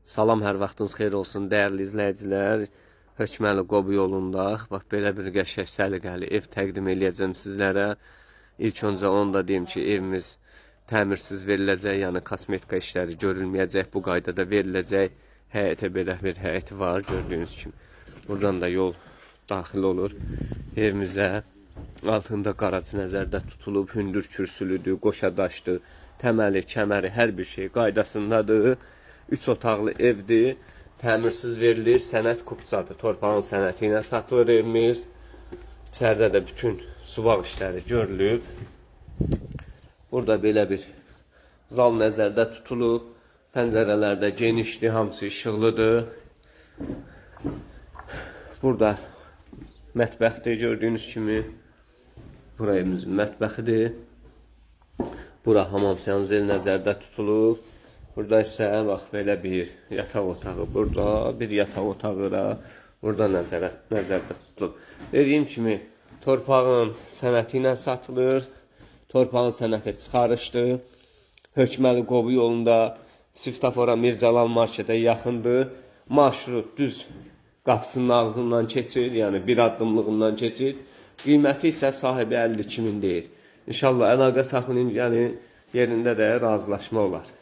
Salam, hər vaxtınız xeyir olsun dəyərli izləyicilər. Hökməli Qobu yolunda bax belə bir qəşəng səliqəli ev təqdim eləyəcəm sizlərə. İlk öncə onu da deyim ki, evimiz təmirsiz veriləcək, yəni kosmetika işləri görülməyəcək, bu qaydada veriləcək. Həyətə belə bir həyəti var gördüyünüz kimi. Buradan da yol daxil olur evimizə. Altında qarac nəzərdə tutulub, hündür kürsülüdür, qoşa daşdır, təməli, kəməri, hər bir şey qaydasındadır. 3 otaqlı evdir. Təmirsiz verilir, sənət kupçadır. Torpağın sənəti ilə satılır evimiz. İçəridə də bütün subaq işləri görülüb. Burada belə bir zal nəzərdə tutulub. Pəncərələr də genişdir, hamısı işıqlıdır. Burada mətbəxdir gördüyünüz kimi. Bura evimizin mətbəxidir. Bura hamam sanzel nəzərdə tutulub. Burada isə bax belə bir yataq otağı, burada bir yataq otağı da burada nəzərdə tutulub. Dediyim kimi torpağın sənəti ilə satılır. Torpağın sənəti çıxarışdır. Hökməli Qobu yolunda Siftafora Mircəlal marketə yaxındır. Marşrut düz qapısının ağzından keçir, yəni bir addımlığından keçir. Qiyməti isə sahibi 52 min deyir. İnşallah əlaqə saxlayın, yəni yerində də razılaşma olar.